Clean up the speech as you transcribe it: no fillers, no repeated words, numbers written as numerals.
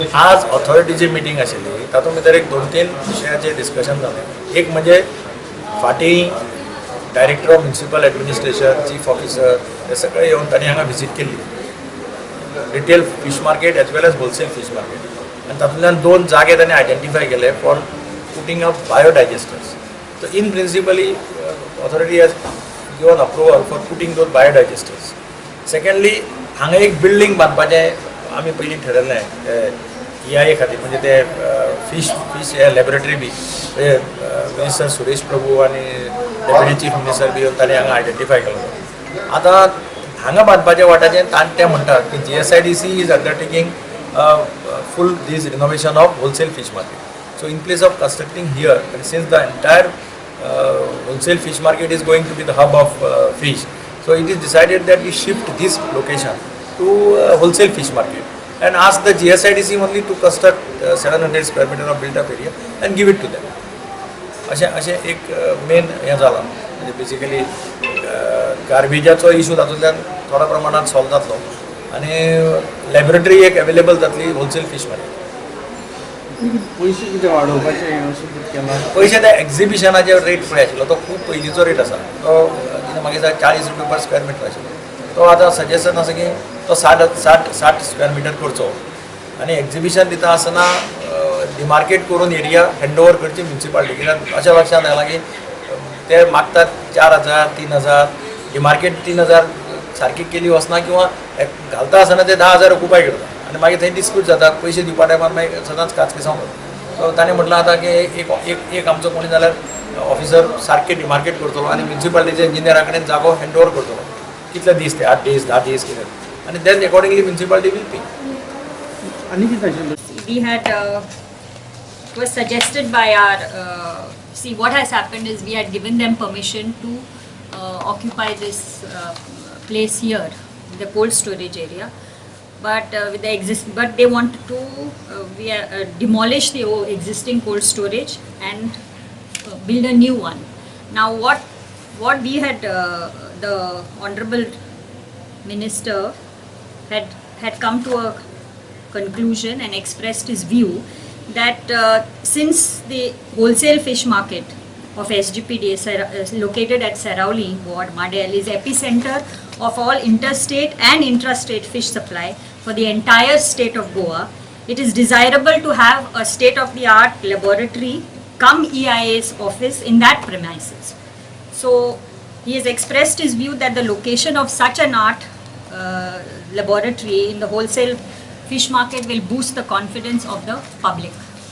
आज ऑथॉरिटीची मिटींग आशिल्ली, तातूंत भितर एक दोन तीन विशयाचेर डिस्कशन जालें. एक म्हणजे फाटीं Director of Municipal Administration, Chief Officer हे सगळे येवन तांणी हांगा विजीट केल्ली, retail fish market as well as wholesale fish market. आनी तातूंतल्यान दोन जागे तांणी आयडेंटिफाय केले for putting up biodigesters. So in principally, authority has given approval for putting those biodigesters. Secondly, हांगा एक बिल्डींग बांदपाचें आमी पयलीं ठरयल्लें ईआयए खातीर, म्हणजे ते फीश हे लॅबोरेटरी बी मिनिस्टर सुरेश प्रभू आनी डेप्युटी चीफ मिनिस्टर बी येवन तांणी हांगा आयडेंटिफाय केलो. आतां हांगा बांदपाच्या वाट्याचें ते म्हणटात की GSIDC is undertaking full this renovation of wholesale fish market. So in place of constructing here, and since the entire wholesale fish market is going to be the hub of fish, so it is decided that we shift this location to wholesale fish market and ask the GSIDC only to construct 700 square meter of built up area and give it to them. अशें अशें एक main हें जालां. म्हणजे basically गार्बेजाचो issue तातूंतल्यान थोड्या प्रमाणात solve जातलो आनी लॅबोरेटरी एक अवेलेबल जातली होलसेल फीश मार्केट. पयशे कितें वाडोवपाचें अशें कितें केलां? पयशे ते एक्झिबिशनाचे रेट पळय आशिल्लो, तो खूब पयलींचो रेट आसा. तो कितें मागीर 40 रुपया पर स्क्वेअर मिटर आशिल्लो. तो आतां सजेशन आसा की तो 60 60 60 स्क्वेअर मिटर करचो आनी एक्झिबिशन दिता आसतना डिमार्केट करून एरिया हँड ओवर करची म्युन्सिपालिटी. कित्याक अशें लक्षांत आयलां की ते मागतात 4000, 3000. डिमार्केट 3000 सारकी केली वचना किंवा घालता आसतना ते 10,000 ऑक्युपाय करता आनी मागीर थंय डिस्प्यूट जाता. पयशे दिवपा टायमार मागीर सदांच काचकिसांव जाता. सो ताणें म्हटलां आतां की एक एक एक आमचो कोणी जाल्यार ऑफिसर सारकें डिमार्केट करतलो आनी म्युन्सिपालिटीच्या इंजिनियरा कडेन जागो हँड ओवर करतलो. कितले दीस ते, 8 दीस, 10 दीस कितें, आनी then accordingly municipality will pay. आनी कितें आशिल्लें? We had it was suggested by our see, what has happened is we had given them permission to occupy this place here, the cold storage area, but with the exist but they want to we are, demolish the existing cold storage and build a new one. Now what we had the honorable minister had come to a conclusion and expressed his view that since the wholesale fish market of SGPD is located at Seraulim Ward, Madel, is epicenter of all interstate and intrastate fish supply for the entire state of Goa, it is desirable to have a state-of-the-art laboratory cum EIA's office in that premises. So he has expressed his view that the location of such an art laboratory in the wholesale fish market will boost the confidence of the public.